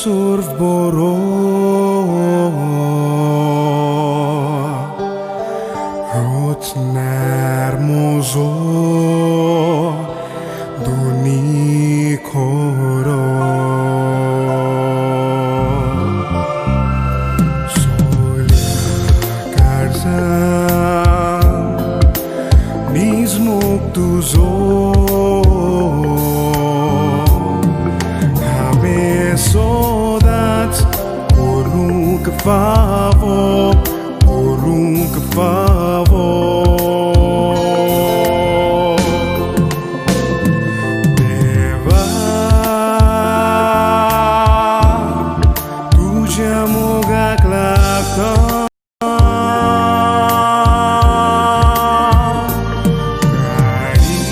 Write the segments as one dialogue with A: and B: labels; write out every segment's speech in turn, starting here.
A: Surfboro Rotner mozo Doni koro Solia karzan Nizmuk tuzo Favor, por un favor. Deva तुझ्या मोगाक लागता काळीज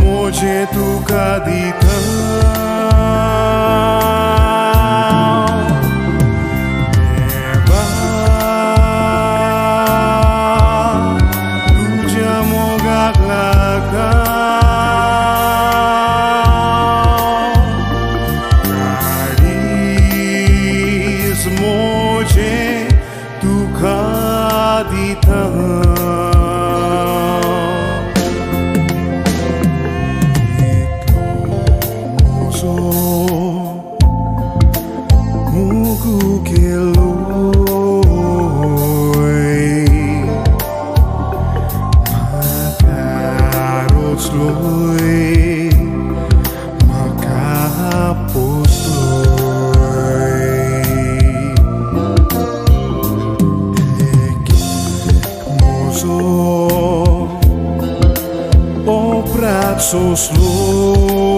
A: म्हजें तुका दिता.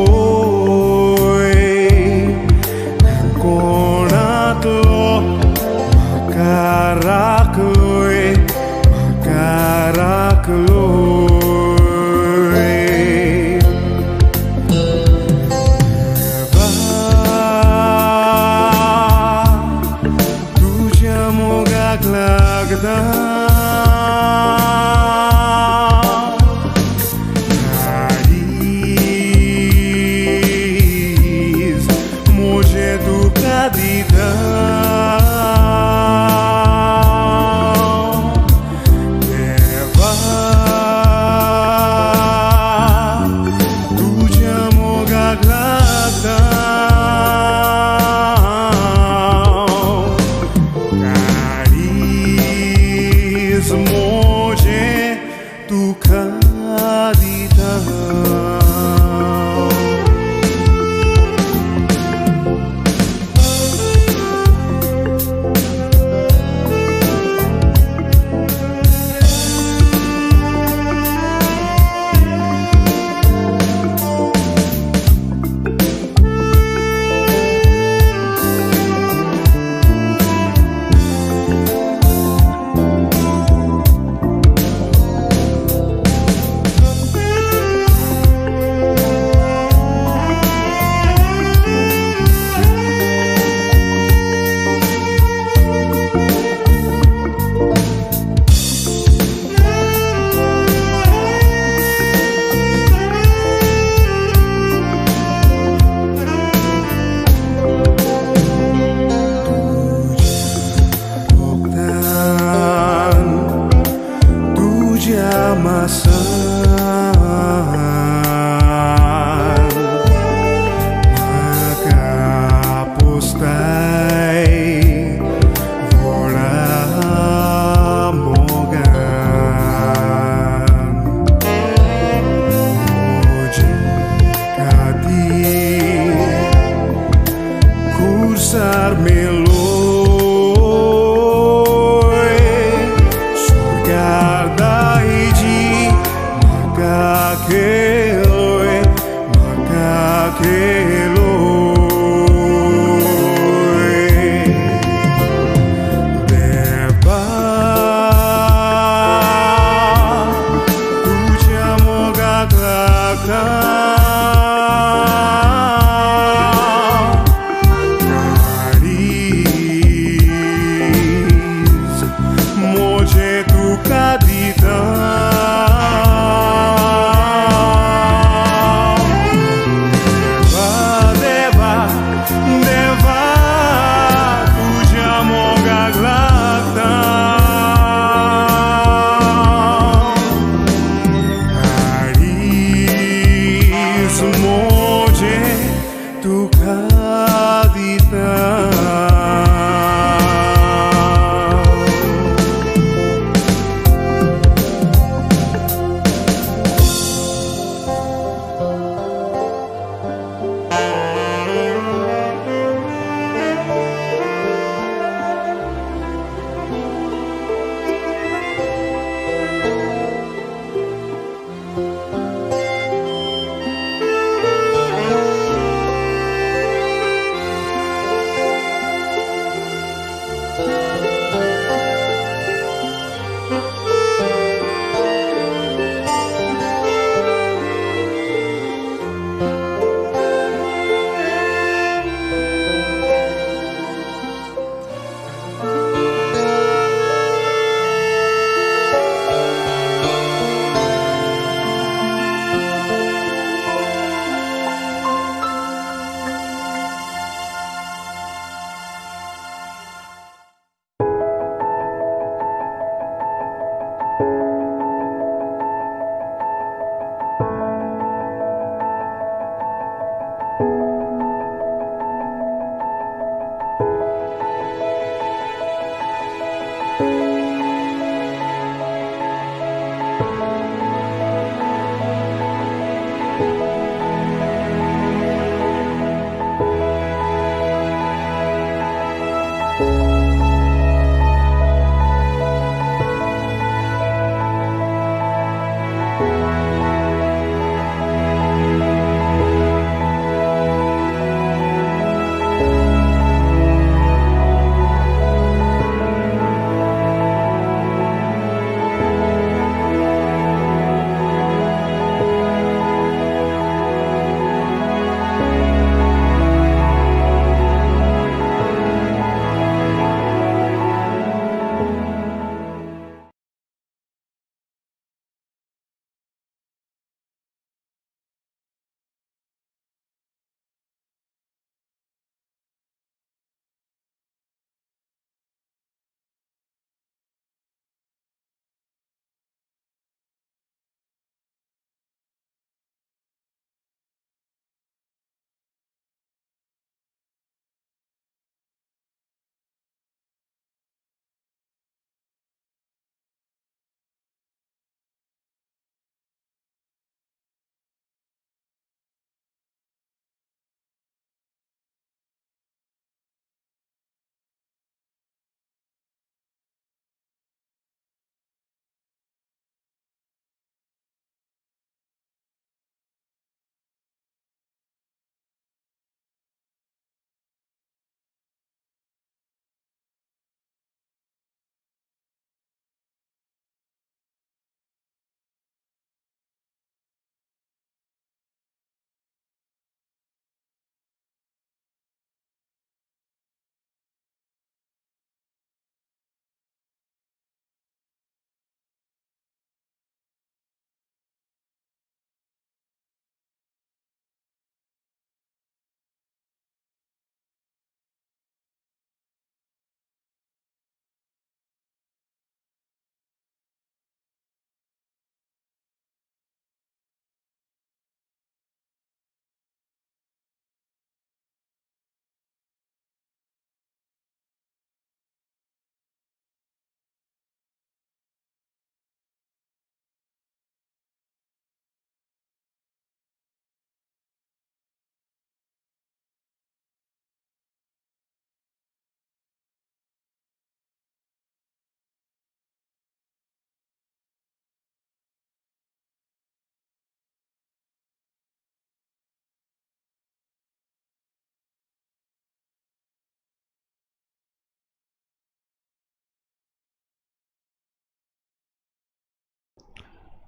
A: Sosloy Konatlo Makarakloy Makarakloy Deva तुझ्या मोगाक लागता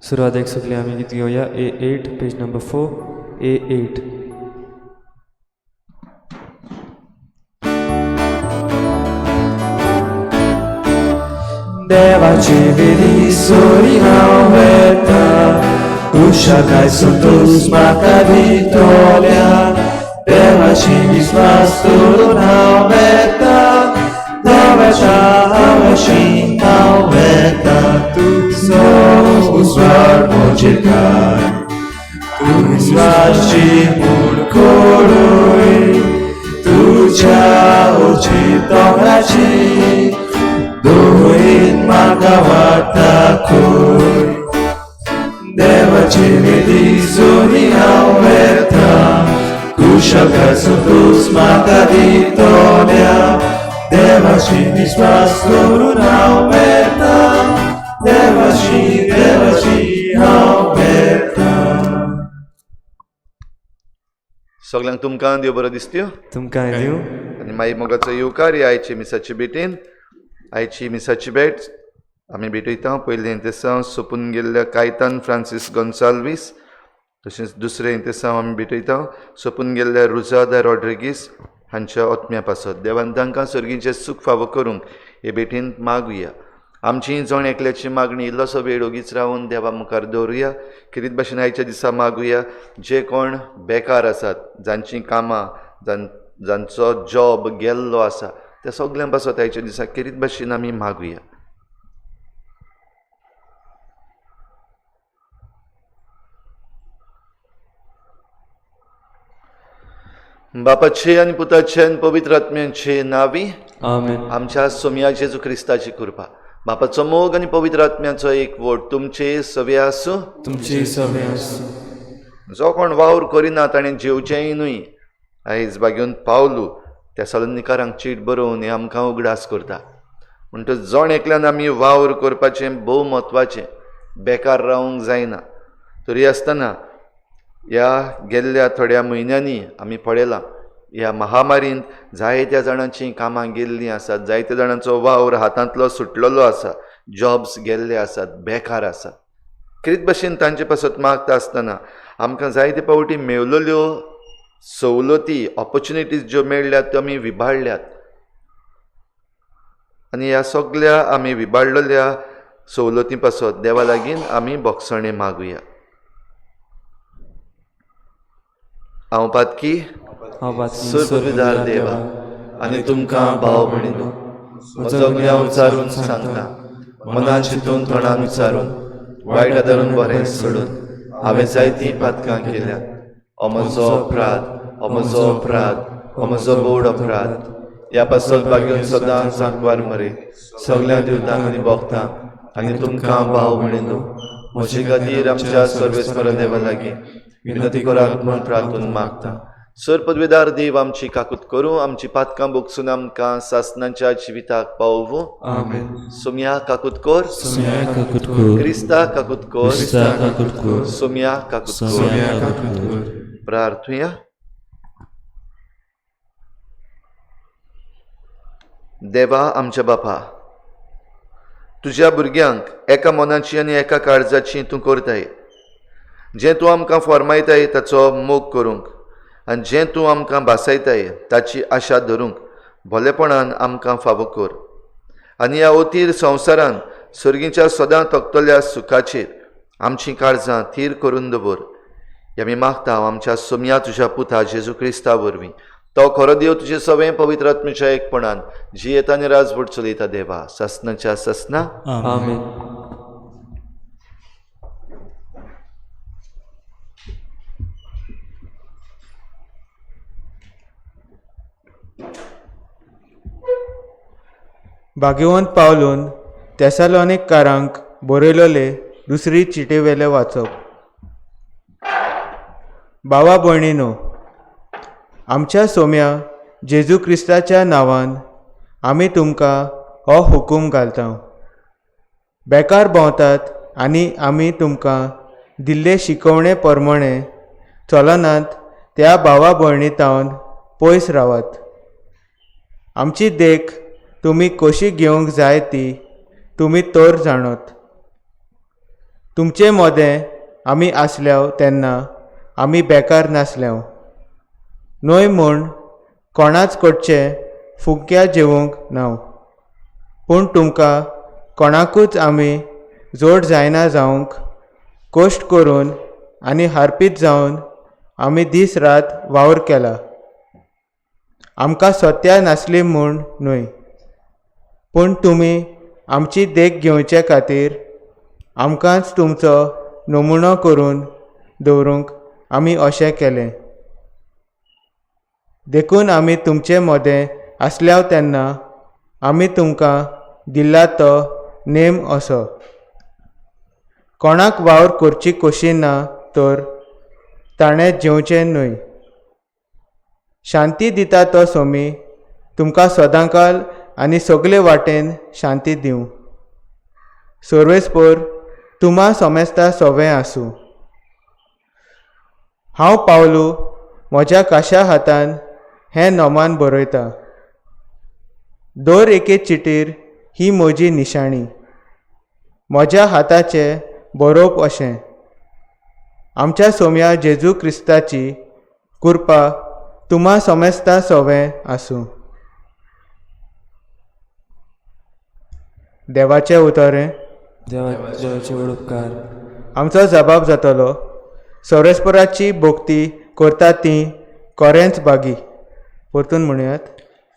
B: सुरवातेक सगळीं आमी गीत घेवया A8, page number 4, A8.
C: देवाची विधी सोरी हांव वेता, कुशाकाय संतोष म्हाका दितोल्या. देवाची विस्वास दवरून हांव वेता, देवाच्या आवशी हांव वेता. तुजो उजवाड म्हजेर घाल, तूं विस्वाशी म्हूण करूय, तुज्या उची दोंगराची दोहीन म्हाका वाट दाखय. देवाची विधी सोरी हांव वेता, कुशलकाय संतोष म्हाका दितोल्या. देवाची विस्वास दवरून हांव वेता, देवाची देवाची हांव वेता.
D: सगळ्यांक तुमकां देव बरो दिसत्यो.
B: तुमकां दिवं.
D: आनी मागीर मोगाचो येवकार ह्या आयची मिसाची भेटीन. आयची मिसाची भेट आमी भेटयता पयलें इंतेसांव सोंपून गेल्ल्या कायतान फ्रांसीस गोन्साल्वीस, तशेंच दुसरें इंतेसांव आमी भेटयता सोंपून गेल्ल्या रुजादा रॉड्रिगीस हांच्या ओत्म्या पासत. देवान तांकां सर्गीचें सूख फावो करूंक हे भेटीन मागुया. आमची जण एकल्याची मागणी इल्लोसो वेळ ओगीच रावन देवा मुखार दवरुया. खेरीत भाशेन आयच्या दिसा मागुया जे कोण बेकार आसात, जांचीं कामां जांचो जॉब गेल्लो आसा, त्या सगल्यां पासत आयच्या दिसा खेरीत भाशेन आमी मागुया. बापाचे आनी पुताचे आनी पवित्र आत्म्याचे नांवी
B: आमेन.
D: आमच्या सोमया जेजू क्रिस्ताची कृपा, बापाचो मोग आनी पवित्र आत्म्याचो एक वोट तुमचे सवे आसूं.
B: तुमचे सवे आसूं.
D: जो कोण वावर करिना ताणें जेवचेंय न्हय. आयज बागेवन पावलू त्या सलनिकारांक चीट बरोवन हें आमकां उगडास करता. म्हणटच जण एकल्यान आमी वावर करपाचें भोव म्हत्वाचें, बेकार रावंक जायना. तरी आसतना ह्या गेल्ल्या थोड्या म्हयन्यांनी आमी पळयलां ह्या महामारीन जायत्या जाणांचीं कामां गेल्लीं आसात, जायत्या जाणांचो वावर हातांतलो सुटलेलो आसा, जॉब्स गेल्ले आसात, बेकार आसात. खेरीत भाशेन तांचे पासत मागता आसतना आमकां जायते फावटी मेवलेल्यो सवलती, ऑपॉर्चुनिटीज ज्यो मेळ्ळ्यात त्यो आमी विबाडल्यात आनी ह्या सगल्या आमी विबाडलेल्या सवलती पासत देवा लागीं आमी बोगसणें मागुया. हांव पातकी सर्वविधार देवा आनी तुमकां भाव भयणीनो म्हजो गुन्यांव विचारून सांगता, मनान चिंतून तोंडान विचारून वायट आदारून बरें सोडून हांवें जायतीं पातकां केल्यात. हो म्हजो अपराध, हो म्हजो अपराध, हो म्हजो बोड अपराध. ह्या पासत बागेवन सदांच सांकवार मरे सगल्या देवतांक आनी भोगतांक आनी तुमकां भाव भयणीनो म्हजे खातीर आमच्या सर्वेस्पर देवा लागीं विनंती करात म्हूण प्रार्थून मागता. सर पदवेदार देव आमची काकूत करूं, आमची पातकां बोगसून आमकां सासनाच्या जिविताक पावोवं.
B: आमेन.
D: सोमया काकूत कर,
C: सोमया काकूत कर,
D: क्रिस्ता काकूत कर,
C: क्रिस्ता काकूत कर,
D: सोमया काकूत कर.
C: सोमया काकूत कर.
D: प्रार्थुया. देवा आमच्या बापा, तुज्या भुरग्यांक एका मनाची आनी एका काळजाची तूं करताय. जें तूं आमकां फॉर्मायताय ताचो मोग करूंक आनी जें तूं आमकां भासायताय ताची आशा धरूंक भोलेपणान आमकां फावो कर. आनी ह्या अथीर संवसारान सर्गीच्या सदां तकतल्या सुखाचेर आमचीं काळजां थीर करून दवर. ह्या आमी मागता आमच्या सोमया तुज्या पुता जेजू क्रिस्ता वरवीं. तो खरो देव तुजे सवें पवित्र आत्म्याच्या एकपणान जियेता आनी राजवट चलयता देवा सासनाच्या सासना.
B: आमेन.
E: भाग्यवंत पावलून तेसालोनिकारांक बरयलोले दुसरी चिटयेवेलें वाचप. भावा भयणीनो, आमच्या सोम्या जेजू क्रिस्ताच्या नांवान आमी तुमकां हो हुकूम घालता. बेकार भोंवतात आनी आमी तुमकां दिल्ले शिकवणे प्रमाणे चलनात त्या भावा भयणी तावन पयस रावात. आमची देख तुमी कशी घेवंक जाय ती तुमी तर जाणत. तुमचे मोदें आमी आसल्याव तेन्ना आमी बेकार नासल्याव न्हय म्हूण कोणाच कडचें फुग्या जेवंक ना, पूण तुमकां कोणाकूच आमी जोड जायना जावंक कश्ट करून आनी हारपीत जावन आमी दीस रात वावर केला। आमकां सत्या नासली म्हूण न्हय, पूण तुमी आमची देख घेवचे खातीर आमकांच तुमचो नमुनो करून दवरूंक आमी अशें केलें। देखून आमी तुमचे मदें आसल्याव तेन्ना आमी तुमकां दिला तो नेम असो, कोणाक वावर करची कशी ना तर ताणें जेवचें न्हय। शांती दिता तो सोमी तुमकां सदांकाल आनी सगळे वाटेन शांती दिवं। सर्वेस्पर तुमा सोमेस्ता सोवें आसूं। हांव पावलू म्हज्या काशा हातान हें नोमान बरयता। दर एके चिटीर ही म्हजी निशाणी, म्हज्या हाताचें बरोवप अशें। आमच्या सोम्या जेजू क्रिस्ताची कृपा तुमा सोमेस्ता सोवें आसूं। देवाचें उतर
B: देवाचे व्हड उपकार।
E: आमचो जबाब जातलो, सर्वेस्पराची भक्ती करता ती खरेंच भागी। परतून म्हणयात,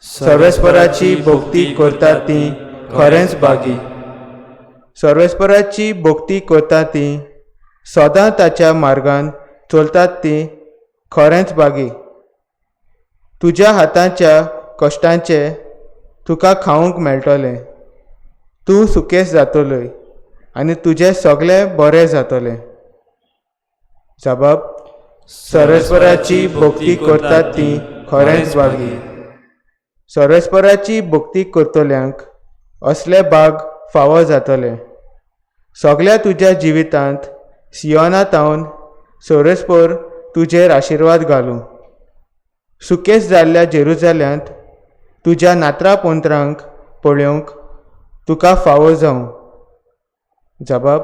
E: सर्वेस्पराची भक्ती करता ती खरेंच भागी। सर्वेस्पराची भक्ती करता ती सदां ताच्या मार्गान चलतात ती खरेंच भागी। तुज्या हाताच्या कश्टांचें तुका खावंक मेळटलें, तूं सुकेस जातलोय आनी तुजें सगळें बरें जातलें। जबाब, सर्वेस्पराची भक्ती करतात ती खरेंच भागी। सर्वेस्पराची भक्ती करतल्यांक असले भाग फावो जातले। सगळ्या तुज्या जिवितांत सियोना तावन सर्वेस्पर तुजेर आशिर्वाद घालूं। सुकेस जाल्ल्या जेरुजाल्यांत तुज्या नात्रा पोंत्रांक पळोवंक तुका फावो जावं। जबाब,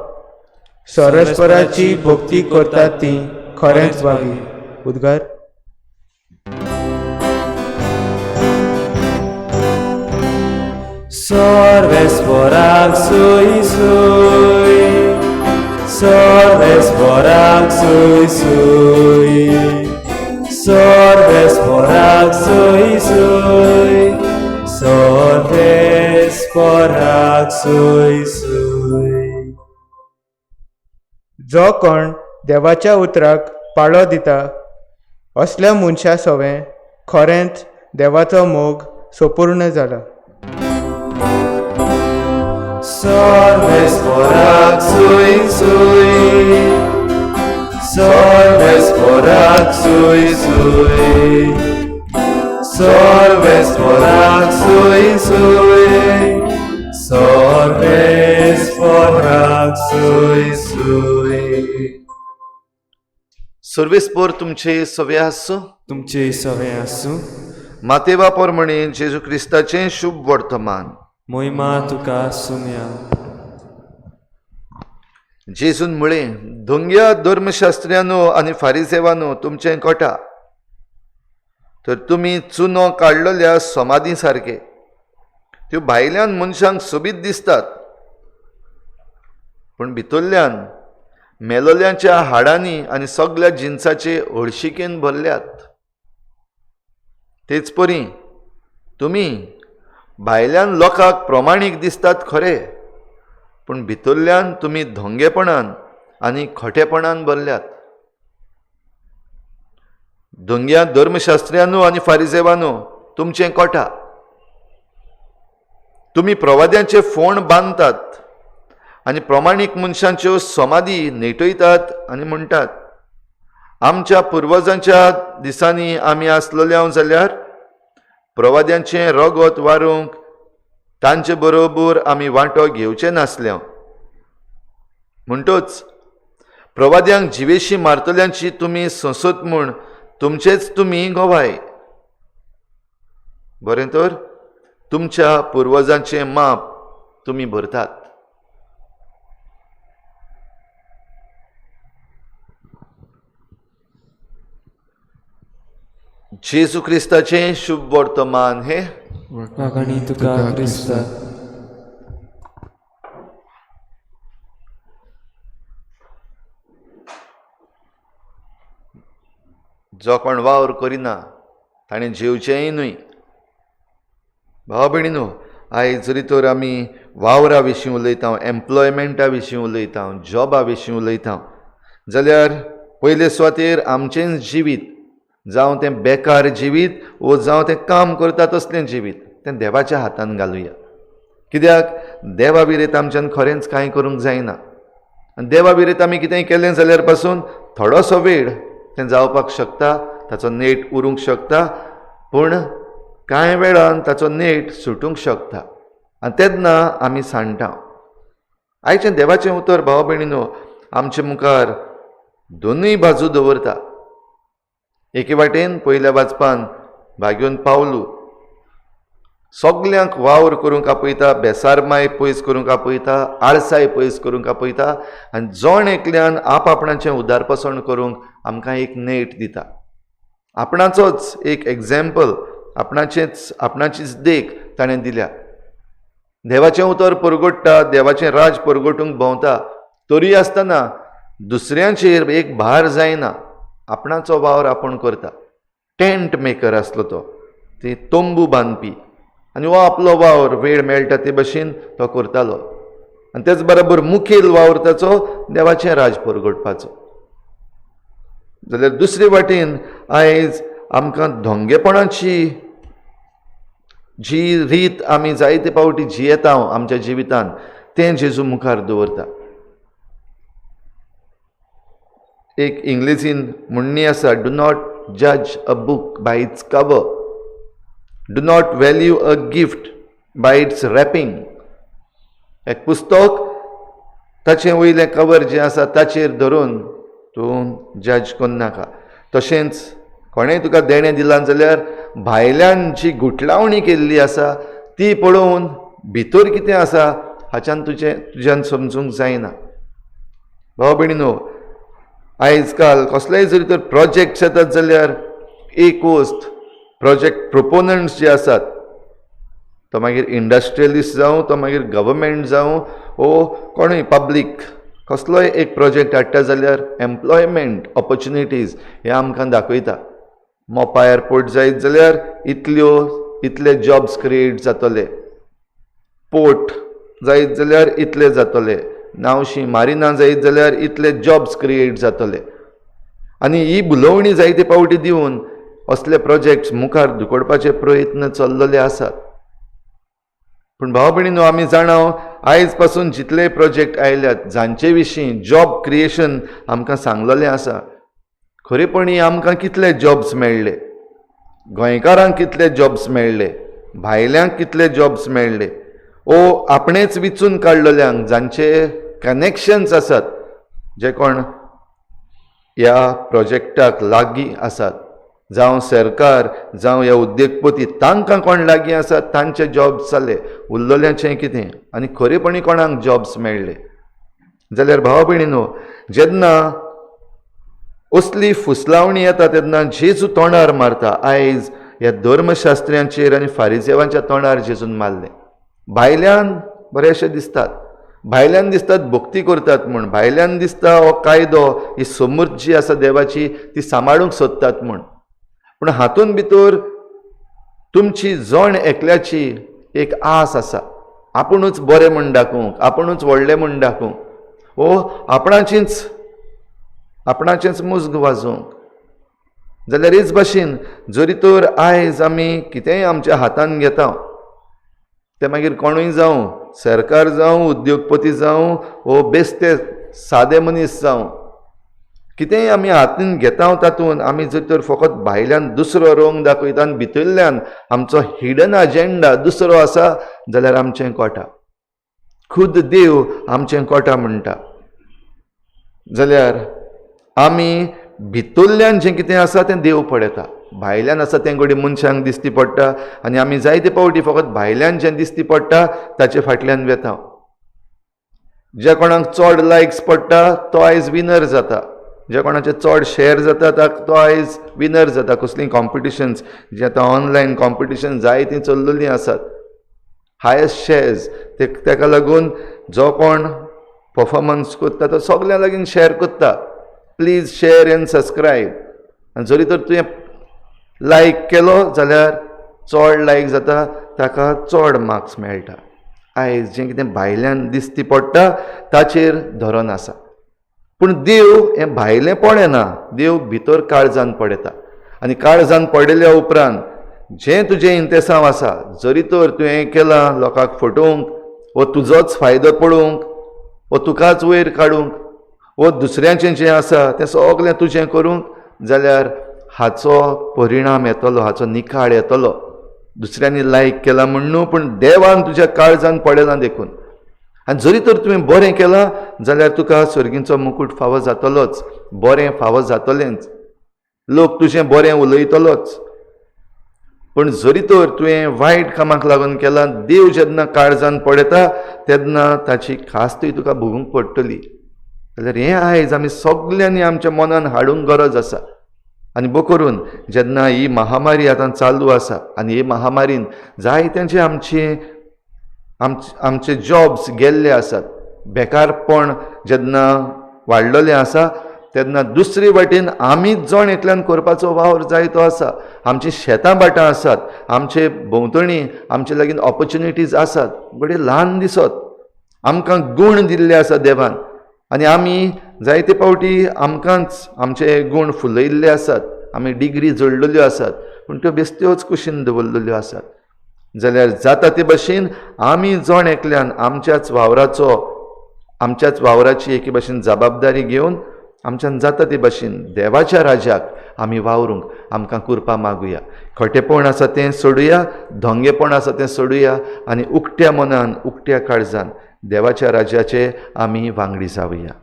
E: सर्वेस्पराची भक्ती करतात ती खरेंच भागी। उद्गार।
C: सर्वेस्पराक सुय सुय, सर्वेस्पराक सुय सुय, सर्वेस्पराक सुय सुय, सर्वेस्पराक सुय सुय।
E: जो कोण देवाच्या उतराक पाळो दिता असल्या मनशा सवें खरेंच देवाचो मोग संपूर्ण जाला।
C: सर्वेस्पराक सुय सुय, सर्वेस्पराक सुय सुय, सर्वेस्पराक सुय सुय, सर्वेस्पराक सुय सुय।
D: सर्वेस्पर तुमचे सवे आसूं,
B: तुमचे सवे आसूं।
D: मातेवा प्रमाणे जेजू क्रिस्ताचें शुभ वर्तमान।
B: मोहिमा तुका सुम्या।
D: जेजून म्हळें, धोंग्या धर्मशास्त्र्यानो आनी फारिजेवानो तुमचें कोटा, तर तुमी चुनो काडलेल्या समाधी सारके, त्यो भायल्यान मनशांक सोबीत दिसतात, पूण भितरल्यान मेलोल्यांच्या हाडांनी आनी सगळ्या जिनसाचे हळशिकेन भरल्यात। तेच परी तुमी भायल्यान लोकांक प्रमाणीक दिसतात खरे, पूण भितरल्यान तुमी धोंगेपणान आनी खोटेपणान भरल्यात। धोंग्या धर्मशास्त्र्यानो आनी फारिजेवानो तुमचें कोटा, तुमी प्रवाद्यांचे फोंड बांदतात आनी प्रमाणीक मनशांच्यो समाधी नेटयतात आनी म्हणटात, आमच्या पुर्वजांच्या दिसांनी आमी आसलेले जाल्यार प्रवाद्यांचें रगत वारूंक तांचे बरोबर आमी वांटो घेवचे नासले। म्हणटच प्रवाद्यांक जिवेशी मारतल्यांची तुमी संसद म्हूण तुमचेच तुमी गवाय। बरें तर तुमच्या पुर्वजांचें माप तुमी भरतात। जेजू क्रिस्ताचें शुभ वर्तमान हें
B: वाखाणी तुका क्रिस्ता.
D: जो कोण वावर करिना ताणें जेवचेंय न्हय. भाव भयणीनो, आयज जरी तर आमी वावरा विशीं उलयता, एम्प्लॉयमेंटा विशीं उलयता, जॉबा विशीं उलयता, जाल्यार पयले सुवातेर आमचेंच जिवीत, जावं तें बेकार जिवीत वो जावं तें काम करता तसलें जिवीत, तें देवाच्या हातान घालुया. कित्याक देवा विरेत आमच्यान खरेंच कांय करूंक जायना. आनी देवा विरेत आमी कितेंय केलें जाल्यार पासून थोडोसो वेळ तें जावपाक शकता, ताचो नेट उरूंक शकता, पूण कांय वेळान ताचो नेट सुटूंक शकता आनी तेन्ना आमी सांडटा. आयचें देवाचें उतर भाव भयणीनो आमचे मुखार दोनूय बाजू दवरता. एके वाटेन पयल्या वाचपान भाग्योन पावलू सगल्यांक वावर करूंक आपयता, बेसारमाय पयस करूंक आपयता, आळसाय पयस करूंक आपयता आनी जण एकल्यान आपआपणाचें उदारपसण करूंक आमकां एक नेट दिता. आपणाचोच एक एग्जाम्पल, आपणाचीच देख ताणें दिल्या. देवाचें उतर परगट्टा, देवाचें राज परगटूंक भोंवता, तरी आसतना दुसऱ्यांचेर एक भार जायना, आपणाचो वावर आपूण करता. टेंट मेकर आसलो तो, ती तंबू बांदपी, आनी हो आपलो वावर वेळ मेळटा ते भशेन तो करतालो. आनी तेच बरोबर मुखेल वावर ताचो देवाचें राज परगटपाचो. जाल्यार दुसरे वाटेन आयज आमकां धोंगेपणाची जी रीत आमी जायते फावटी जियेता आमच्या जिवितान, तें जेजू मुखार दवरता. एक इंग्लिजीन म्हणणी आसा, do not जज a book by its cover, do not value a gift by its wrapping. एक पुस्तक ताचें वयलें कवर जें आसा ताचेर धरून तूं जज करनाका. तशेंच कोणेंय तुका देणें दिलां जाल्यार भायल्यान जी गुटलावणी केल्ली आसा ती पळोवन भितर कितें आसा हाच्यान तुज्यान समजूंक जायना. भाव भयणीनो, आयज काल कसलेय जरी तर प्रोजेक्ट्स येतात जाल्यार एक वस्त प्रोजेक्ट प्रोपोनंट्स जे आसात, तो मागीर इंडस्ट्रियलिस्ट जावं, तो मागीर गव्हर्मेंट जावं, वो कोणूय पब्लीक कसलोय एक प्रोजेक्ट हाडटा जाल्यार एम्प्लॉयमेंट ऑपॉर्च्युनिटीज हे आमकां दाखयता. मोपा एअरपोर्ट जायत जाल्यार इतले जॉब्स क्रिएट जातले, पोर्ट जायत जाल्यार इतले जातले, नावशी मारिना जायत जाल्यार इतले जॉब्स क्रिएट जातले. आनी ही भुलोवणी जायते फावटी दिवन असले प्रोजेक्ट्स मुखार धुकडपाचे प्रयत्न चल्लेले आसात. पूण भाव भयणीनो, आमी जाणा आयज पासून जितले प्रोजेक्ट आयल्यात जांचे विशीं जॉब क्रिएशन आमकां सांगलेलें आसा, खरेपणी आमकां कितले जॉब्स मेळ्ळे, गोंयकारांक कितले जॉब्स मेळ्ळे, भायल्यांक कितले जॉब्स मेळ्ळे, ओ आपणेच विचून काडलेल्यांक जांचे कनेक्शन्स आसात, जे कोण ह्या प्रोजेक्टाक लागीं आसात, जावं सरकार जावं ह्या उद्देगपती, तांकां कोण लागीं आसात तांचे जॉब्स जाले, उरलेल्यांचें कितें आनी खरेपणी कोणाक जॉब्स मेळ्ळे. जाल्यार भाव भयणीनो, जेन्ना असली फुसलावणी येता तेन्ना जेजू तोंडार मारता. आयज ह्या धर्मशास्त्र्यांचेर आनी फारिजेवांच्या तोंडार जेजून मारलें. भायल्यान बरेशे दिसतात, भायल्यान दिसतात भक्ती करतात म्हूण, भायल्यान दिसता हो कायदो, ही समृद्ध जी आसा देवाची ती सांबाळूंक सोदतात म्हूण, पूण हातून भितर तुमची जण एकल्याची एक आस आसा, आपुणूच बरें म्हूण दाखोवंक, आपुणूच व्हडलें म्हूण दाखोवंक, वो आपणाचेंच मुजग वाजोवंक. जाल्यार हेच भाशेन जरी तर आयज आमी कितेंय आमच्या हातान घेता, तें मागीर कोणूय जावं, सरकार जावं, उद्योगपती जावं, वो बेस्ते सादे मनीस जावं, कितेंय आमी हातीन घेता तातूंत आमी जर तर फकत भायल्यान दुसरो रंग दाखयता आनी भितरल्यान आमचो हिडन अजेंडा दुसरो आसा जाल्यार आमचें कोटा, खुद देव आमचें कोटा म्हणटा. जाल्यार आमी भितरल्यान जें कितें आसा तें देव पळयता, भायल्यान आसा तें घडये मनशांक दिसती पडटा आनी आमी जायते फावटी फकत भायल्यान जें दिसती पडटा ताचे फाटल्यान वेता. ज्या कोणाक चड लायक्स पडटा तो आयज विनर जाता. जे कोणाचे चड शेअर जाता तो आयज विनर जाता. कसलीं कॉम्पिटिशन्स जी आतां ऑनलायन कॉम्पिटिशन जायतीं चल्लेलीं आसात, हायस्ट शेअर्स, तेका लागून जो कोण परफॉर्मन्स करता तो सगल्यां लागीं शेअर करता. Please share and subscribe. आनी जरी तर तुवें लायक केलो जाल्यार चड लायक जाता, ताका चड मार्क्स मेळटा. आयज जें कितें भायल्यान दिसती पडटा ताचेर धरोन आसा, पूण देव हें भायलें पळयना, देव भितर काळजान पळयता. आनी काळजान पळयल्या उपरांत जें तुजें इंतेसांव आसा, जरी तर तुवें केलां लोकांक फटोवंक वो तुजोच फायदो पळोवंक वो तुकाच वयर काडूंक वो दुसऱ्याचें जें आसा तें सगलें तुजें करूंक, जाल्यार हाचो परिणाम येतलो, हाचो निकाळ येतलो. दुसऱ्यांनी लायक केला म्हण न्हू, पूण देवान तुज्या काळजान पळयलां देखून. आनी जरी तर तुवें बरें केलां जाल्यार तुका सर्गीचो मुकूट फावो जातलोच, बरें फावो जातलेंच, लोक तुजें बरें उलयतलोच. पूण जरी तर तुवें वायट कामाक लागून केलां, देव जेन्ना काळजान पळयता तेन्ना ताची खास्तूय तुका भोगूंक पडटली. जाल्यार हें आयज आमी सगल्यांनी आमच्या मनान हाडूंक गरज आसा. आनी बो करून जेन्ना ही महामारी आतां चालू आसा आनी हे महामारीन जायत्यांचे आमचे आमचे जॉब्स गेल्ले आसात, बेकारपण जेन्ना वाडलेलें आसा, तेन्ना दुसरे वाटेन आमीच जण एकल्यान करपाचो वावर जायतो आसा. आमचीं शेतां भाटां आसात, आमचे भोंवतणी आमचे लागीं ऑपॉर्च्युनिटीज आसात, बरे ल्हान दिसत आमकां गूण दिल्ले आसा देवान, आनी आमी जायते फावटी आमकांच आमचे गूण फुलयल्ले आसात, आमी डिग्री जोडलेल्यो आसात, पूण त्यो बेस्त्योच कुशीन दवरलेल्यो आसात. जाल्यार जाता ते भशेन आमी जण एकल्यान आमच्याच वावराचो, आमच्याच वावराची एके भशेन जबाबदारी घेवन आमच्यान जाता ते भशेन देवाच्या राज्याक आमी वावरूंक आमकां कुरपा मागुया. खोटेपण आसा तें सोडुया, धोंगेपण आसा तें सोडुया, आनी उकट्या मनान उकट्या काळजान देवाच्या राज्याचे आमी वांगडी जावया.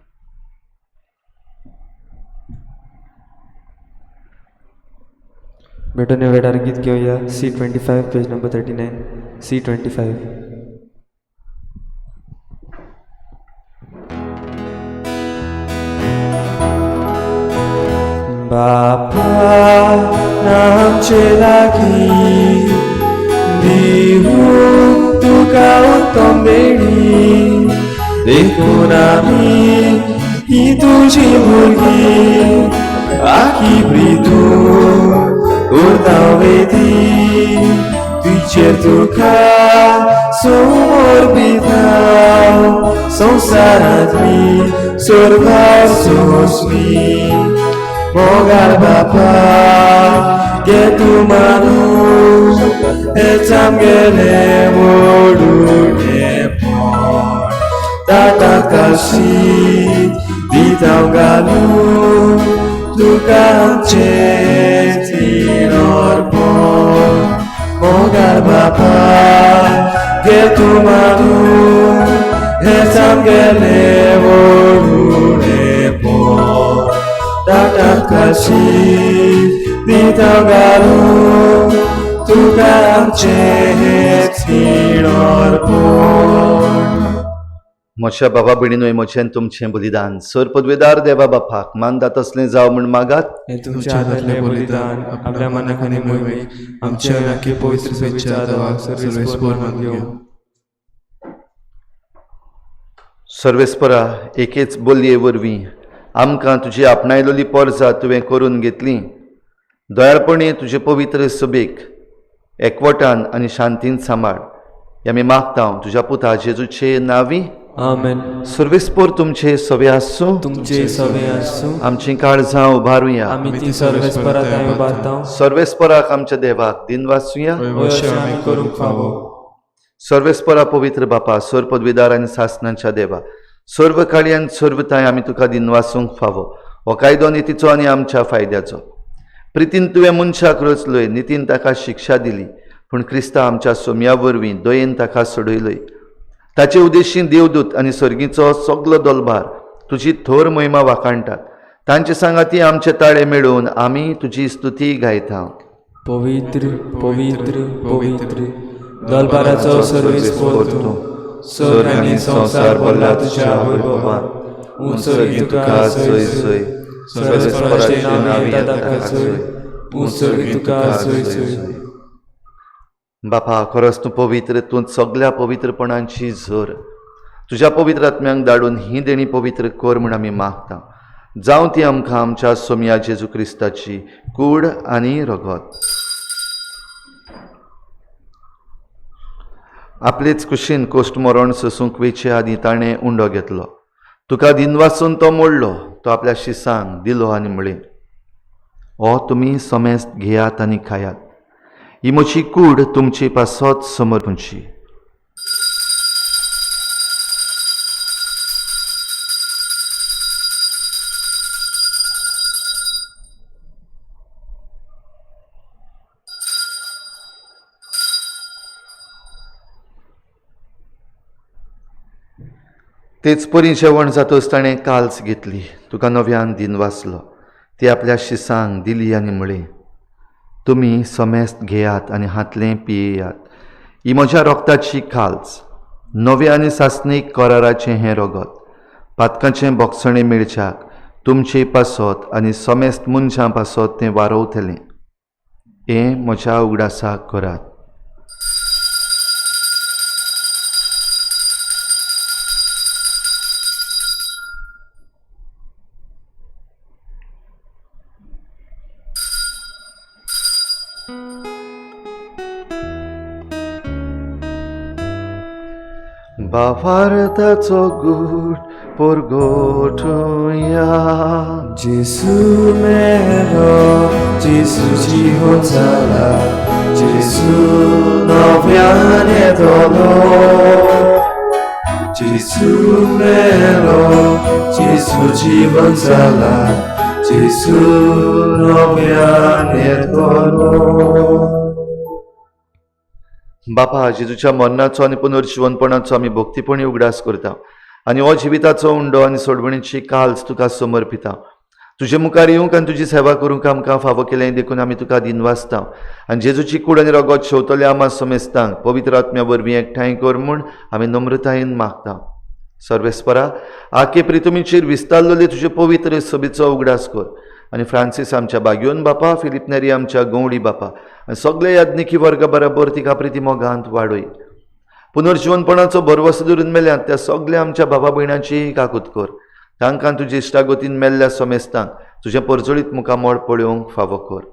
B: भेटून वेळार गीत घेवया. C25 page number 39. C25.
C: बापा आमचे लागीं दिवूं तुका उत्तम देणी, देखून आमी ही तुजी भुरगीं आखी प्रितू उरता वेदी तुजेर तुका समर्पिता संवसारांतली स्वर्गार सोंसली. मोगाळ बापा घे तूं मानू हेंच आमगेलें व्हडुणेपण, ताटांत काशी दिता घालून तुका आमचें अर्पण. मोगाळ बापा घे तूं मानू हेंच आमगेलें व्हडुणेपण, ताटांत काशी दिता घालून तुका आमचें अर्पण.
D: म्हज्या बाबा भयणीनो, म्हजें तुमचें बलिदान सर पदवेदार देवा बापाक मानता तसलें जावं म्हूण मागात.
B: हें तुमच्या हातांतलें बलिदान आपल्या मनाक आनी मोहिमेक आमच्या आनी पवित्र सभेच्या देवाक सर्वेस्पर मान घेवं.
D: सर्वेस्परा एकेच बोलये वरवीं आमकां तुजी आपणायलोली पोरजा तुवें करून घेतली, दयाळपणी तुजे पवित्र सभेक एकवटान आनी शांतीन सांबाळ, हें आमी मागता तुज्या पुता जेजूचे नांवी.
B: आमेन.
D: सर्वेस्पर तुमचे सवे आसूं,
B: तुमचे सवे आसूं.
D: आमचीं काळजां उबारुया.
B: आमी ती सर्वेस्परा थंय उबारता.
D: सर्वेस्पराक आमच्या देवाक दिनवासुया.
B: अशें आमी करूंक फावो.
D: सर्वेस्परा पवित्र बापा, सर्व पदवीदार आनी सासनांच्या देवा, सर्व काळी आनी सर्व ताय आमी तुका दिनवासूंक फावो. हो कायदो नितीचो आनी आमच्या फायद्याचो. प्रितीन तुवें मनशाक रचलोय, नितीन ताका शिक्षा दिली, पूण क्रिस्ता आमच्या सोम्या वरवीं दयेन ताका सोडयलोय. ताचे उद्देशी देवदूत आनी सर्गीचो सगलो दोलभार तुजी थोर महिमा वाखाणटात. तांचे सांगाती आमचे ताळे मेळोवन आमी तुजी स्तुती गायता.
B: पवित्र पवित्र पवित्र दलबाराचो सर्वेस्पर तूं, स्वर्ग आनी संवसार भरला तुज्या वैभवान. उंच तुका जय जय. सर्वेस्पराचे नांवी येता ताका सोय, उंच तुका सोय सोय.
D: बापा, खरोच तूं पवित्र, तूं सगल्या पवित्रपणांची झर. तुज्या पवित्र आत्म्यांक धाडून ही देणी पवित्र कर म्हूण आमी मागता. जावं ती आमकां आमच्या सोमया जेजू क्रिस्ताची कूड आनी रगत. आपलेच कुशीन कोश्ट मरण सोसूंक वेचे आदीं ताणें उंडो घेतलो. तुका दिनवासून तो मोडलो, तो आपल्या शिसांक दिलो आनी म्हळें, हो तुमी समेस्त घेयात आनी खायात, ही म्हजी कूड तुमची पासत समर्पणची. तेच परी जेवण जातच ताणें काल्स घेतली, तुका नव्यान दिन वाचलो, ती आपल्या शिसांक दिली आनी म्हळें, तुमी समेस्त घेयात आनी हातलें पियेयात, ही म्हज्या रोगताची काल्स, नव्या आनी सासणीक कराराचें हें रगत, पातकाचें बोगसणें मेळच्याक तुमचे पासत आनी समेस्त मनशां पासत तें वारोवतलें. हें म्हज्या उगडासाक करात. भावार्थाचो गूट परगटुया.
C: जेसू मेलो, जेसू जिवन जाला, जेसू नव्यान येतलो. जेसू मेलो, जेसू जीवन जाला, जेसू नव्यान येतलो.
D: बापा, जेजूच्या मरणाचो आनी पुनर्जिवनपणाचो आमी भक्तीपणी उगडास करता आनी हो जिविताचो उंडो आनी सोडवणीची काल्स तुका समर्पिता. तुजे मुखार येवंक आनी तुजी सेवा करूंक आमकां फावो केलें देखून आमी तुका दिनवासता आनी जेजूची कूड आनी रगत शेवतले आमा समेस्तांक पवित्र आत्म्या वरवीं एकठांय कर म्हूण आमी नम्रतायेन मागता. सर्वेस्परा, आके प्रितुमीचेर विस्तारलेले तुजे पवित्र सभेचो उगडास कर आनी फ्रांसीस आमच्या बागयोन बापा, फिलीप नेरी आमच्या गवळी बापा आनी सगळे याज्ञिकी वर्गा बराबर तिका प्रिती मोगांत वाडय. पुनर्जिवनपणाचो भरवसो धरून मेल्यात त्या सगल्या आमच्या बाबा भयणांची काकूत कर. तांकां तुजे इश्टागतीन मेल्ल्या समेस्तांक तुजें परजळीत मुखामळ पळोवंक फावो कर.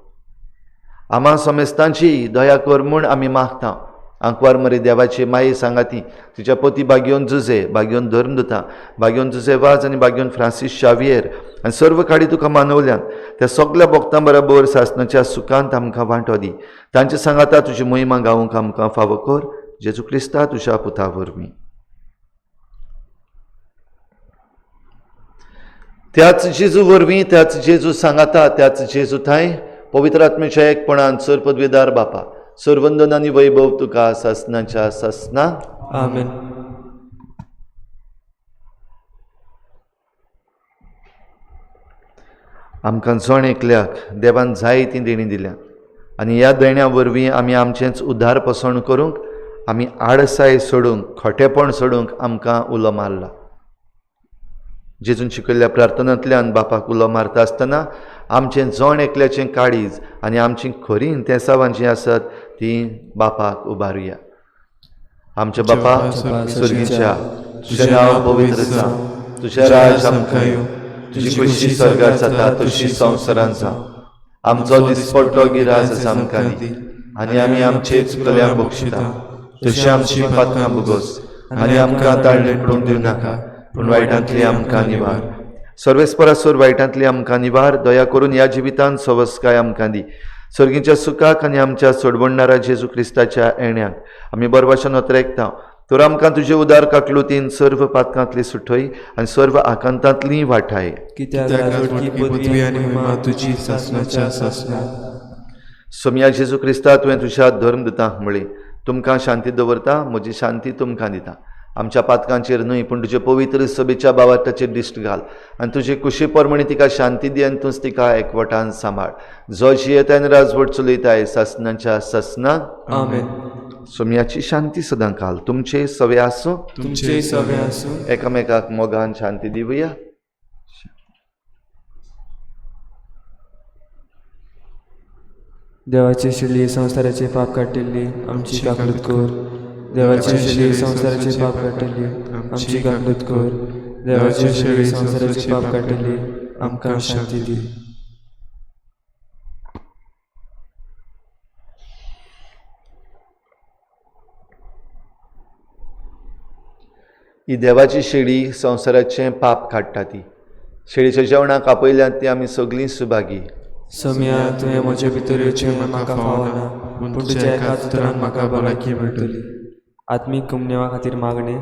D: आमा समेस्तांची दया कर म्हूण आमी मागता. आंकवार मरे देवाचे माये सांगाती तुज्या पती बागयोन जुजे, बागयोन धर्मदुता, बागयोन जुजे वाज आनी बागयोन फ्रांसीस शावियर आनी सर्व काडी तुका मानवल्यान त्या सगल्या भक्तां बराबर सासणाच्या सुखांत आमकां वांटो दी. तांचे सांगाता तुजी मोहिमा गावंक आमकां फावो कर. जेजू क्रिस्ता तुज्या पुता वरवीं. त्याच जेजू वरवीं, त्याच जेजू सांगाता, त्याच जेजू थांय पवित्र आत्म्याच्या एकपणान सर पदवेदार बापा, सर्वंदन आनी वैभव तुका सासणाच्या सासना.
B: आमेन.
D: आमकां जण एकल्याक देवान जाय ती देणी दिल्या आनी ह्या देण्या वरवीं आमी आमचेंच उद्धार पसण करूंक, आमी आळसाय सोडूंक, खोटेपण सोडूंक आमकां उलो मारला. जेजून शिकयल्ल्या प्रार्थनांतल्यान बापाक उलो मारता आसतना आमचें जण एकल्याचें काळीज आनी आमची खरी इंतेसांवां जीं आसत तीं बापाक उबारुया. आमच्या बापा स्वर्गीच्या, तुजें नांव पवित्र जावं, तुजें राज आमकां येवं, तुजी खुशी स्वर्गार जाता तशी संवसारांत जावं. आमचो दिसपट्टो गिराज आमकां दी आनी आमी आमचे चुकल्यां बक्षिता तशी आमची पातकां भोगोस आनी आमकां ताळणे पडूंक दिवं नाका, पूण वायटांतली आमकां निवार. सर्वेस्परासोर वायटांतली आमकां निवार. दया करून ह्या जिवितांत सवस्काय आमकां दी. सर्गीच्या सुखाक आनी आमच्या सोडवणणारा जेजू क्रिस्ताच्या येण्याक आमी बरवाशा नोतरेकता. तर आमकां तुजे उदार काकलुतीन सर्व पातकांतली सुठय आनी सर्व आकांतांतली वाठाय. सोमया जेजू क्रिस्ता, तुवें तुज्या धर्मदुतांक म्हळें, तुमकां शांती दवरता, म्हजी शांती तुमकां दिता. आमच्या पातकांचेर न्हय पूण तुजे पवित्र सभेच्या बावार्थाचेर दिश्ट घाल आनी तुजे कुशी प्रमाणे तिका शांती दी आनी तूंच तिका एकवटान सांबाळ. जो जियेता आनी राजवट चलयताय सासणाच्या सासना.
B: आमेन.
D: सोमयाची शांती सदां काल तुमचे सवे आसूं,
B: तुमचे सवे आसूं.
D: एकामेकाक मोगान शांती दिवया.
B: देवाची शिली संवसाराचे पाप काडटली आमची काकलूत कर. देवाची शिली संवसाराचे पाप काडटली आमची काकलूत कर. देवाची शिली संवसाराचे पाप काडटली आमकां शांती दी.
D: ही देवाची शेळी संवसाराचें पाप काडटा ती शेळीच्या जेवणाक आपयल्यात ती आमी सगळीं सुभागी.
B: सोम्या, तुवें म्हजे भितर येवचें म्हाका फावना, पूण तुज्या एकाच उतरान म्हाका भलायकी मेळटली. आत्मीक कुमनेवा खातीर मागणें.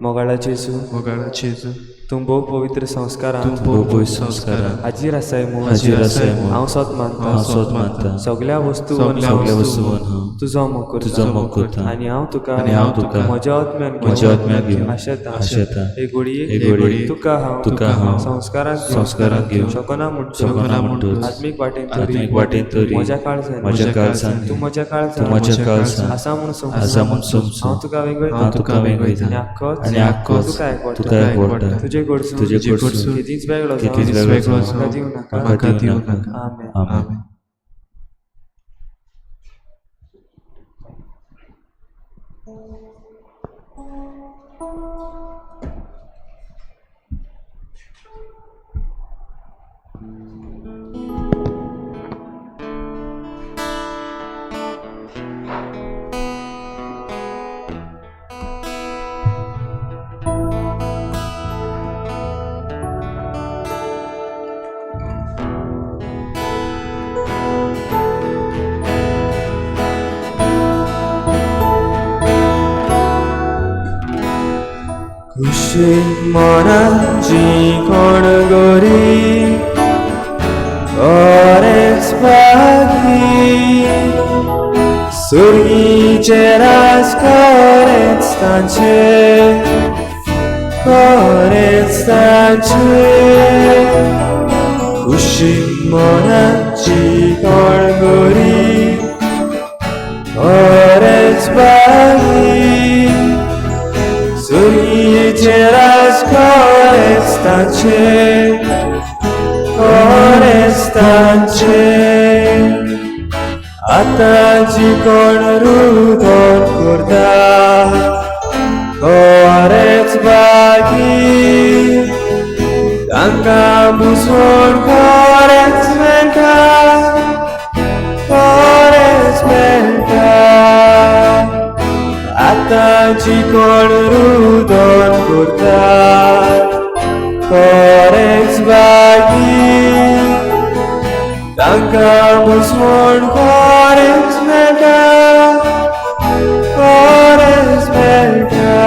B: मोगाळाचे जेजू,
A: मोगाळाचे जेजू,
B: तूं भोव पवित्र संस्कारांत
A: तूं भोव संस्कारांत
B: हाजीर आसाय म्हूण
A: हाजीर आसाय म्हूण
B: हांव सोत मानता.
A: हांव सोत मानता.
B: सगळ्या वस्तूंन
A: सगळ्या वस्तूंन हांव
B: तुजो मोग करता.
A: तुजो मोग करता.
B: आनी हांव तुका
A: आनी हांव तुका
B: म्हज्या आत्म्यान
A: म्हज्या आत्म्यान घेवन
B: आशेता.
A: आशेता.
B: हे घोडयेक
A: हे घोडयेक
B: तुका हांव
A: तुका हांव
B: संस्कारांत
A: संस्कारांत घेवंक
B: शकना म्हूण
A: शकना म्हणटूच
B: आत्मीक वाटेन तरी
A: आत्मीक वाटेन तरी
B: म्हज्या काळजान
A: म्हज्या काळजान
B: तूं म्हज्या काळजान
A: तूं म्हज्या काळजान
B: आसा म्हूण समजून
A: आसा म्हूण समजून
B: हांव तुका वेंगयता.
A: हांव तुका वेंगयता.
B: आनी आख्खोच
A: आनी आख्खोच
B: तुका एकवटा.
A: तुका एकवटा.
B: तुजे कडसून
A: तुजे कडसून
B: केदींच वेगळो
A: केदींच
B: जावंक
A: वेगळो जावंक
B: म्हाका दिवं नाका.
A: म्हाका दिवं नाका.
B: आमेन.
A: आमेन.
C: खुशी मनाची कोण गोरी खरेंच भागी, सुर्गीचें राज खरेंच तांचें, खरेंच तांचें. खुशी मनाची कोण गोरी खरेंच भागी, सुर्गीचें राज खरेंच तांचें, खरेंच तांचें. आतां जी कोण रुदन करता खरेंच भागी, तांकां बुजवण खरेंच मेळटा, खरेंच मेळटा. आतां जी कोण रुदन करता खरेंच भागी, तांकां बुजवण खरेंच मेळटा, खरेंच मेळटा.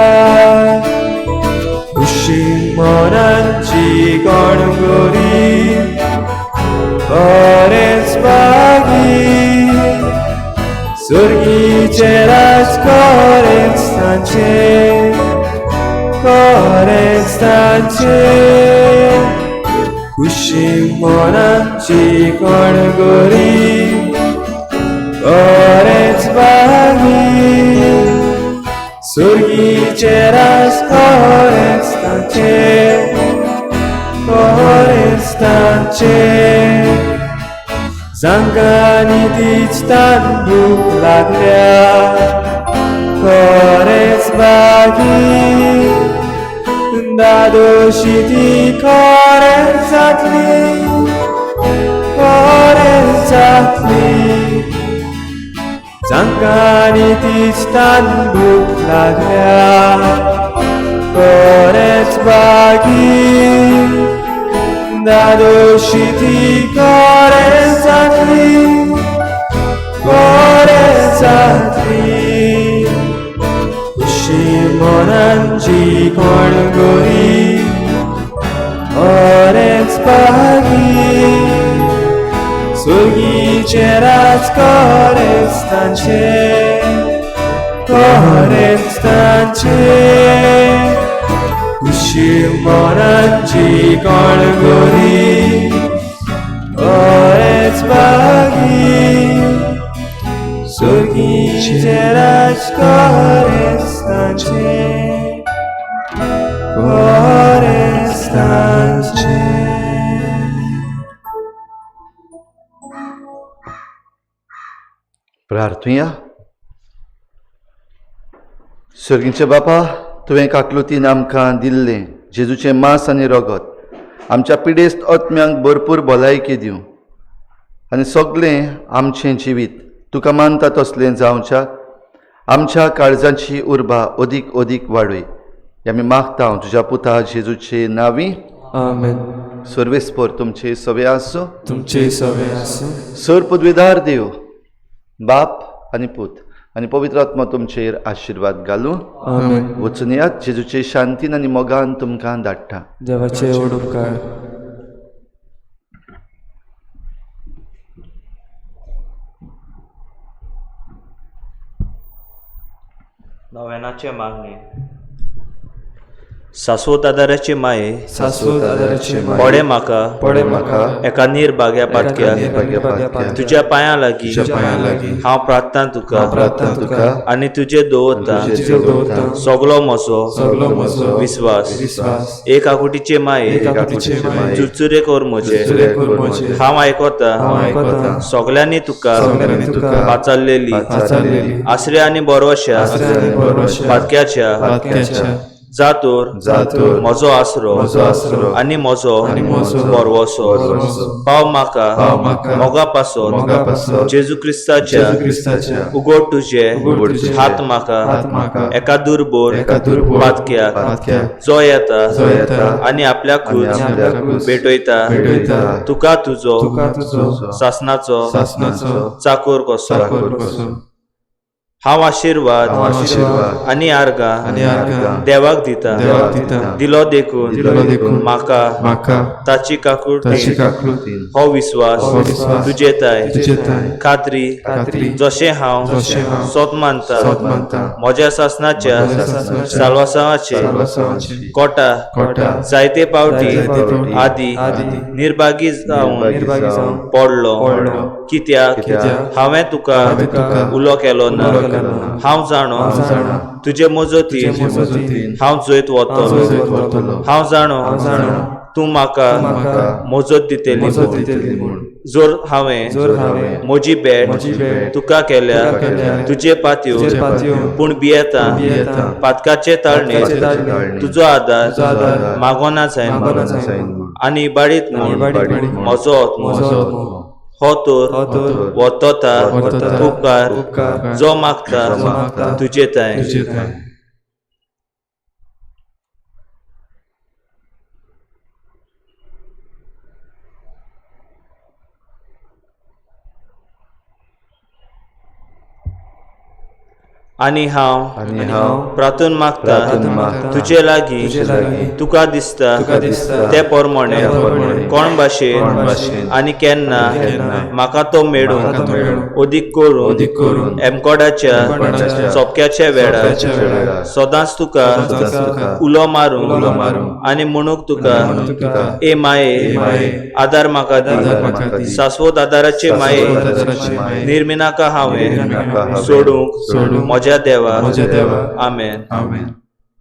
C: खुशी मनाची कोण गोरी खरेंच भागी, सुर्गीचें राज खरेंच तांचें, खरेंच तांचें. खुशी मनाची कोण गोरी खरेंच भागी, सुर्गीचें राज खरेंच तांचें, खरेंच तांचें. जांकां नितीच तान भूक लागल्या खरेंच भागी, दादोशी ती खरेंच जातली, खरेंच जातली. जांकां नितीच तान भूक लागल्या खरेंच भागी, दादोशी ती खरेंच जातली, खरेंच जातली. खुशी मनाची कोण गोरी खरेंच भागी, सुर्गीचें राज खरेंच तांचें, खरेंच तांचें. खुशी मनाची कोण गोरी खरेंच भागी, सुर्गीचें राज खरेंच तांचें, खरेंच तांचें.
D: प्रार्थुया. सर्गीचे बापा, तुवें काकलुतीन आमकां दिल्लें जेजूचें मांस आनी रगत आमच्या पिडेस्त आत्म्यांक भरपूर भलायकी दिवं आनी सगळें आमचें जिवीत तुका मानता तसलें जावच्या आमच्या काळजाची उर्बा अदीक अदीक वाडय. आमी मागता हांव तुज्या पुता जेजूचे नांवी.
B: आमेन.
D: सर्वेस्पर तुमचे सवे आसूं.
B: तुमचे सवे आसूं.
D: सर पदवेदार देव बाप आनी पूत आनी पवित्र आत्मा तुमचेर आशिर्वाद घालूं.
B: आमेन.
D: वचून यात, जेजूचे शांतीन आनी मोगान तुमकां धाडटा.
B: देवाचे व्हड उपकार.
F: नव्यानाचे मागणे. सासवत आदाराची माये,
B: सासवत आदाराची माये,
F: पडे म्हाका,
B: पडे म्हाका,
F: एका निर्भाग्या पातक्या, तुज्या पांयां लागीं
A: तुज्या पांयां लागीं
F: हांव प्रार्थना तुका,
A: प्रार्थना तुका,
F: आनी तुजे दवरता
A: तुजेर दवरता
F: सगलो म्हजो
A: सगलो म्हजो
F: विस्वास.
A: विस्वास.
F: एक आकुटीचे माये,
A: एक आकुटीचे माये,
F: चुरचुरे कर म्हजे,
A: चुरचुरे कर म्हजे,
F: हांव आयकता,
A: हांव आयकता,
F: सगल्यांनी तुका
A: सगल्यांनी तुका
F: पाचारलेली
A: पाचारलेली
F: आसऱ्या आनी बरोवश्या
A: आसऱ्या आनी भरवश्या
F: पातक्याच्या
A: पातक्याच्या
F: जातोर
A: जातोर
F: म्हजो आसरो,
A: म्हजो आसरो
F: आनी म्हजो
A: आनी म्हजो
F: बरवसो
A: भरवंसो.
F: पाव म्हाका,
A: पाव म्हाका,
F: मोगा पासत
A: मोगा पासत
F: जेजू क्रिस्ताच्या
A: जेजू क्रिस्ताच्या
F: उगड तुजे
A: उगड तुजे
F: हात म्हाका,
A: हात म्हाका,
F: एका दुर्बोर
A: एका दुर्बोर
F: पातक्याक
A: पातक्याक
F: जो येता
A: जो येता
F: आनी आपल्याकूच
D: आनी आपल्याकूच
F: भेटयता,
A: भेटयता,
F: तुका तुजो
A: तुका तुजो
F: सासनाचो
A: सासनाचो
F: चाकोर कसो.
A: चाकोर कसो.
F: हांव आशिर्वाद
A: हांव आशिर्वाद
F: आनी आर्गां
A: आनी आर्गां
F: देवाक दिता,
A: देवाक दिता,
F: दिलो देखून
A: दिलो देखून
F: म्हाका
A: म्हाका
F: ताची काकूट
A: ताची काकूट
F: हो विस्वास
A: हो विस्वास
F: तुजे ताय
A: तुजे ताय
F: खात्री
A: खात्री
F: जशें हांव
A: जशें हांव
F: सोत मानता
A: सोत मानता
F: म्हज्या सासनाच्या
A: म्हज्या सासनाच्या
F: साल्वासांवाचे
A: साल्वासांवाचे
F: कोटा
A: कोटा
F: जायते पावटी
A: जायते पावटी
F: आदी
B: आदी
F: निर्भागी जावन
B: निर्भागी जावन
F: पडलो,
B: पडलो,
F: कित्याक
A: कित्याक
F: हांवें तुका
A: हांवें तुका
F: उलो केलो ना.
A: उलो केलो ना.
F: हांव जाणो
B: हांव जाणो
F: तुजे मजतीन
B: तुजे मजतीन
F: हांव जैत
B: हांव
F: वतलो.
B: जैत वतलो.
F: हांव जाणो
B: हांव जाणो
F: तूं म्हाका
B: तूं म्हाका
F: मजत दितली
B: मजत
F: म्हूण.
B: दितली म्हूण.
F: जर हांवें
B: जर हांवें
F: म्हजी भेट
B: म्हजी भेट
F: तुका केल्या,
B: तुका केल्या,
F: तुजे पातयो,
B: तुजे पातयो,
F: पूण भियेता,
B: भियेता,
F: पातकाचे
B: पातकाचे
F: ताळणेर
B: ताळणेर
F: तुजो आदार
B: तुजो आदार
F: मागोना जायना
B: मागोना जायना
F: आनी इबाडीत
B: आनी
F: म्हूण
B: इबाडीत म्हूण
F: म्हजो आत्मो
B: म्हजो आत्मो
F: हो तर
B: हो तर
F: वतता
A: वतता
F: उपकार
B: उपकार
F: जो मागता
A: जो मागता
F: तुजे ताय.
A: तुजे ताय.
F: आनी हांव
D: आनी हांव
F: प्रार्थून मागता
D: प्रार्थून मागता
F: तुजे लागीं
B: तुजे लागीं
F: तुका दिसता
B: तुका दिसता
F: ते प्रमाणे
D: ते प्रमाणे
F: कोण भाशेन
D: कोण भाशेन
F: आनी केन्ना
A: केन्ना
F: म्हाका तो मेळूं
A: म्हाका तो मेळूं
F: अदीक करून
A: अदीक करून
F: एमकोडाच्या
A: एमकोडाच्या
F: सोपक्याच्या वेळार
A: सोपक्याच्या
D: वेळार
F: सदांच तुका
A: सदांच तुका
F: उलो मारूंक
A: उलो मारूंक
F: आनी म्हणूंक तुका
A: म्हणूंक तुका
F: ए माये
A: ए माये,
F: आदार म्हाका दी.
A: आदार म्हाका दी.
F: सासवत आदाराचे माये
A: सासवत आदाराचे माये,
F: निर्मिनाका हांवें
A: निर्मिनाका
D: हांवें
F: सोडूंक
A: सोडूंक
F: म्हज्या देवा.
A: म्हज्या देवा.
F: आमेन.
A: आमेन.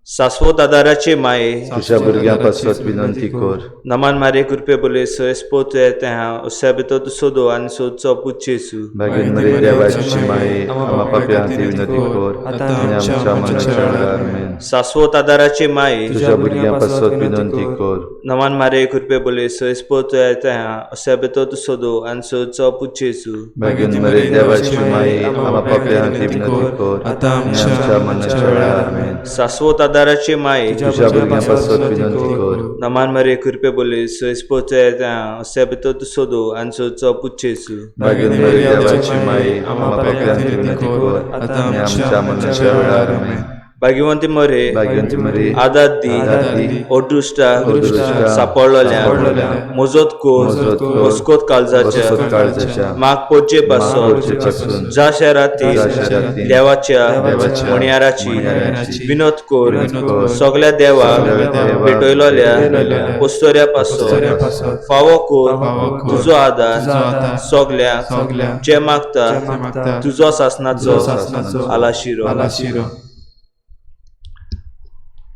F: सासवत आदाराचे माये
D: तुज्या भुरग्यां पासत विनंती कर.
F: नमान मारे कृपे बोले सोयस्पोत हांव उसया तूं सोदो आनी सोदचो पूत जेजू.
D: मागीर मरे देवाची माये आमा पापयां खातीर विनंती कर आनी आमच्या मरणाच्या वेळार. आमेन.
F: सासवत आदाराचे माये
D: तुज्या भुरग्यां पासत विनंती कर.
F: नमान मारे कृपे बोले सोयस्पोत हांव उसया तूं सोदो आनी सोदचो पूत जेजू.
D: मागीर मरे देवाची माये आमा पापयां खातीर विनंती कर आनी आमच्या मरणाच्या वेळार. आमेन.
F: सासवत आदाराचे माये
D: तुज्या भुरग्यां पासत विनंती कर.
F: नमान मारे कृपे बोले सोयस्पोत हांव उसया तूं सोदो आनी सोदचो पूत जेजू.
D: मागीर मरे देवाची माये आमा पापयां खातीर विनंती कर आनी आमच्या मरणाच्या वेळार. आमेन.
F: भाग्यवंती मरे
D: भाग्यवंती मरे
F: आदार दी
D: आदार दी,
F: अदृश्टा
D: अदृश्टा
F: सापडलोल्या
D: सापडलोल्या,
F: मजत कर
D: मजत कर,
F: अस्कोत काळजाच्या
D: अस्कोत काळजाच्या,
F: माग पोरचे पासून
D: पोरचे पासून,
F: ज्या शहरातील
D: ज्या शहरातील,
F: देवाच्या
D: देवाच्या
F: म्हणयाराची
A: म्हणयाराची,
F: विनोद कर
A: विनोद कर,
F: सगळ्या देवाक
D: सगळ्या देवाक
F: भेटयलोल्या
A: भेटयलोल्या,
F: ओस्तोऱ्या पासून
A: ओस्तोऱ्या पासून,
F: फावो कर
A: फावो कर,
F: तुजो आदार
A: तुजो आदार,
F: सगळ्यांक
A: सगळ्यांक,
F: जे मागता
A: जे मागता,
F: तुजो सासनाचो
A: तुजो सासनाचो
F: आलाशिरो.
A: आलाशिरो.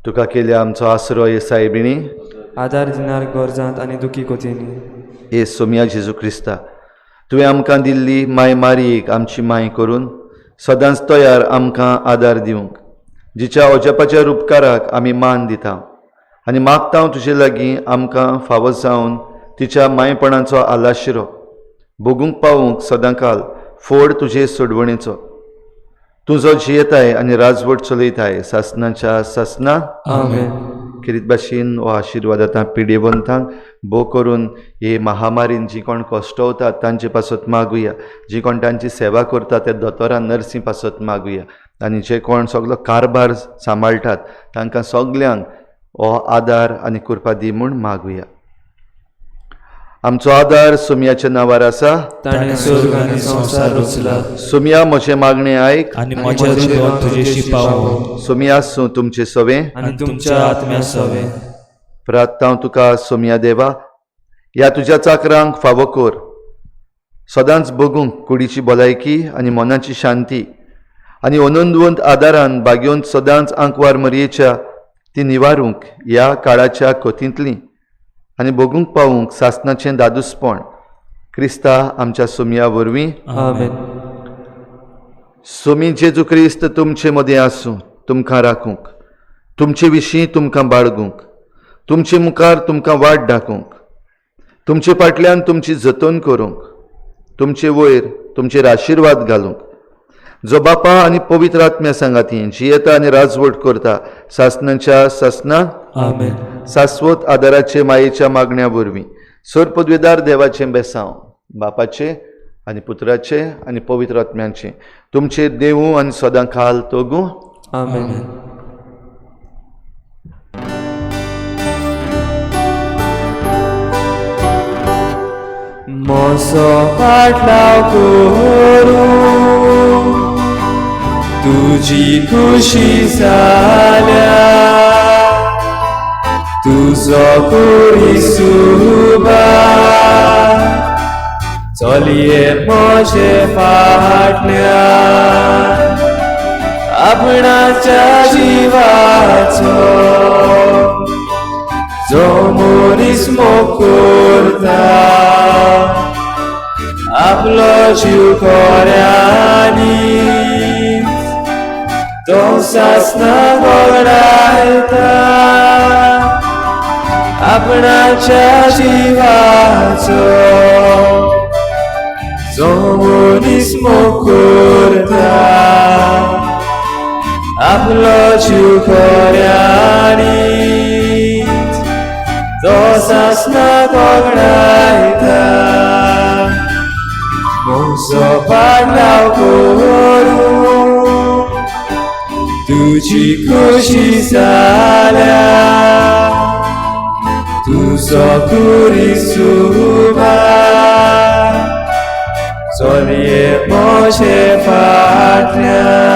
D: तुका केल्या आमचो आसरो हे सायबिणी
B: आदार दिनार गरजांत आनी दुखी कोतींनी.
D: हे सोमया जेजू क्रिस्ता, तुवें आमकां दिल्ली माय मारयेक आमची माय करून सदांच तयार आमकां आदार दिवंक, जिच्या अजापाच्या रुपकाराक आमी मान दिता आनी मागता तुजे लागीं आमकां फावो जावन तिच्या मायपणाचो आलाशिरो भोगूंक पावूंक सदांकाल फोड तुजे सोडवणेचो। तूं जो जियेताय आनी राजवट चलयताय सासनाच्या सासना।
B: आमेन।
D: खेरीत भाशेन हो आशिर्वाद आतां पिडेवंतांक भो करून हे महामारीन जी कोण कश्टवतात तांचे पासत मागुया, जी कोण तांची सेवा करता त्या दोतोरां नर्सी पासत मागुया आनी जे कोण सगलो कारभार सांबाळटात तांकां सगल्यांक हो आदार आनी कृपा दी म्हूण मागुया। आमचो आदार सोमयाच्या नांवार आसा,
B: ताणें स्वर्ग आनी संवसार रचला।
D: सोमया म्हजें मागणें आयक
C: आनी म्हजें चिंतन तुजेशी पावो।
D: सोमया आसूं तुमचे सवें
B: आनी तुमच्या आत्म्या सवें।
D: प्रार्थना हांव तुका सोमया देवा, ह्या तुज्या चाकरांक फावो कर सदांच बगूंक कुडीची भलायकी आनी मनाची शांती आनी अनंदवंत आदारान बागेवन सदांच आंकवार मरयेच्या ती निवारूंक ह्या काळाच्या कोतींतली आनी बगूंक पावूंक सासनाचें दादूसपण क्रिस्ता आमच्या सोमया वरवीं।
B: आमेन।
D: सोमी जेजू क्रिस्त तुमचे मदीं आसूं, तुमकां राखूंक, तुमचे विशीं तुमकां बाळगूंक, तुमचे मुखार तुमकां वाट दाखोवंक, तुमचे फाटल्यान तुमची जतन करूंक, तुमचे वयर तुमचेर आशिर्वाद घालूंक, जो बापा आनी पवित्र आत्म्या सांगाती जियेता आनी राजवट करता सासनाच्या सासना।
B: आमेन।
D: सास्वत आदाराचे मायेच्या मागण्या वरवीं सर पदवेदार देवाचें बेसांव बापाचें आनी पुत्राचें आनी पवित्र आत्म्याचें तुमचेर देवूं आनी सदां खाल तोगूं।
B: आमेन। मोसो फाटलाव करूं तुजी खुशी जाल्या, तुजो कुरी सुबा चलये म्हजे फाटल्यान, आपणाच्या जिवाचो जो मनीस मोग करता आपलो जीव खऱ्यांनीच तो सासना वगडायता, आपणाच्या जिवाचो जो मनीस मोग करता आपलो जीव खऱ्यांनीच तो सासना वगडायता। म्हजो पाडलाव करूं तुजी खुशी जाल्या, तुजो कुरी सुबा चलये म्हजे फाटल्यान।